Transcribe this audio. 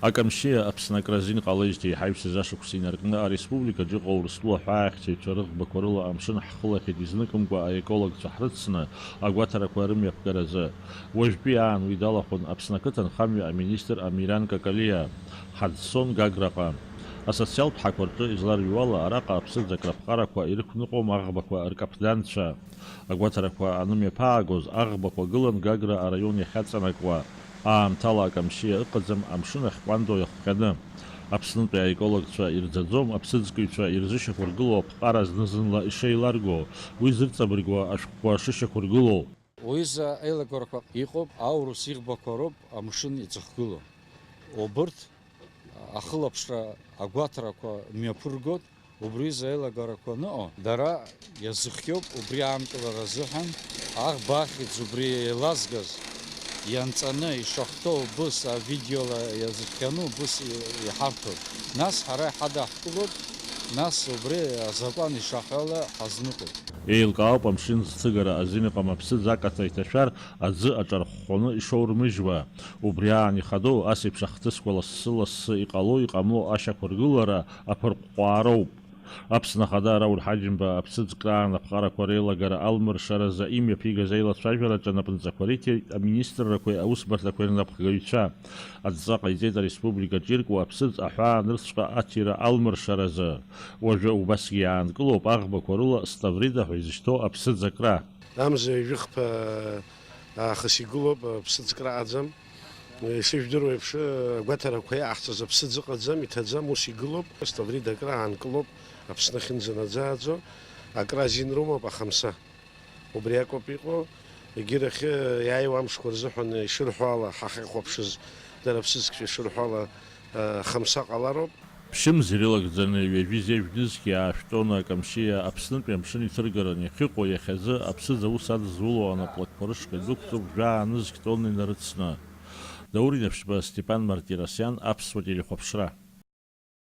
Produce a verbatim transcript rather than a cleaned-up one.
Акамсиа Аԥсны акразин ҟалеижьҭеи ҳаҩсыз ашықәс инаркны ареспубликаҿы иҟоу Урыстәыла ҳәаахьчаҩцәа рыӷбақәа рыла амшын ҳхылахьеит изныкымкәа аекологцәа ҳрыцны агәаҭарақәа рымҩаԥгаразы. Уажәтәи аан уи далахәын Аԥсны ақыҭанхамҩа аминистр Амиран Какалиа. Ҳаццон Гаграҟа. Асоциалтә ҳақәа рҿы изларҩуала араҟа аԥсыӡ акраԥҟарақәа ирықәныҟәом аӷбақәа ркаԥданцәа. Агәаҭарақәа анымҩаԥаагоз, аӷбақәа гылан Гагра араион иахьаҵанакуа. Аамҭала акамсиа ыҟаӡам, амшын ахь ҟәандо иахҟьаны. Аԥснытәи аекологцәа ирӡаӡом аԥсыӡкыҩцәа ирзышьақәыргылоу аԥҟара зны-зынла ишеиларго, уи зырҵабыргуа ашәҟәқәа шышьақәыргылоу. Уҩыза аилагарақәа иҟоуп, аурыс иӷбақәа роуп амшын иҵыхгылоу. Убырҭ ахылаԥшра агәаҭарақәа мҩаԥыргоит, убри изы аилагарақәа аныҟоу, дара иазыхиоуп убри аанкылара азыҳәан, аӷба ахьӡ убри еилазгаз, ианҵаны, ишахәҭоу убыс авидеола иазыхианы убыс иҳарҭоит. Нас ҳара иҳадаҳкылоит, нас убри азакәан ишаҳәо ала ҳазныҟәоит. Еилкаауп амшын зцыгара азин ыҟам аԥсыӡ акаҭа иҭашәар, аӡы аҿархәхәаны ишоурмыжьуа. Убри аан ихадоу, ас еиԥш ахҭысқәа лассы-лассы иҟало-иҟамло ашьақәыргылара аԥырҟәҟәаароуп. Аԥсны Ахада Рауль Ҳаџьымба аԥсыӡ краан аԥҟарақәа реилагара алмыршаразы имҩаԥигаз аилацәажәараҿы анапынҵақәа риҭеит аминистррақәеи аусбарҭақәеи рнапхгаҩцәа. Адҵа ҟаиҵеит ареспубликаҿы иркуа аԥсыӡ аҳәаанырцәҟа аҭира алмыршаразы. Уажәы убасгьы иаанкылоуп аӷбақәа рыла ставрида ҳәа изышьҭоу аԥсыӡ акра. Амза ҩажәи хԥа аахыс игылоуп, аԥсыӡ кра аӡам. Ишыжәдыруа еиԥш, агәаҭарақәа иаҳҵаз аԥсыӡ ыҟаӡам, иҭаӡам, ус игылоуп. Ставрида акра аанкылоуп, Аԥсны ахьынӡанаӡааӡо, акра азин рымоуп ахамса. Убри акоуп иҟоу, егьирахь иааиуа амшқәа рзыҳәан ишырҳәо ала, ҳахьахәаԥшыз, дара аԥсыӡкцәа ишырҳәо ала, хамса ҟалароуп. Ԥшьымз ирылагӡаны ҩажәи зежә нызқь иаашәтәоны акамсиа Аԥснытәи амшын иҭыргаран иахьыҟоу иахьазы аԥсыӡ аус адызуло анаплакқәа рышҟа идәықәҵоуп жәаа нызқь тонна инарыцны. Даур Инаԥшьба, Степан Мартиросиан, Аԥсуа телехәаԥшра.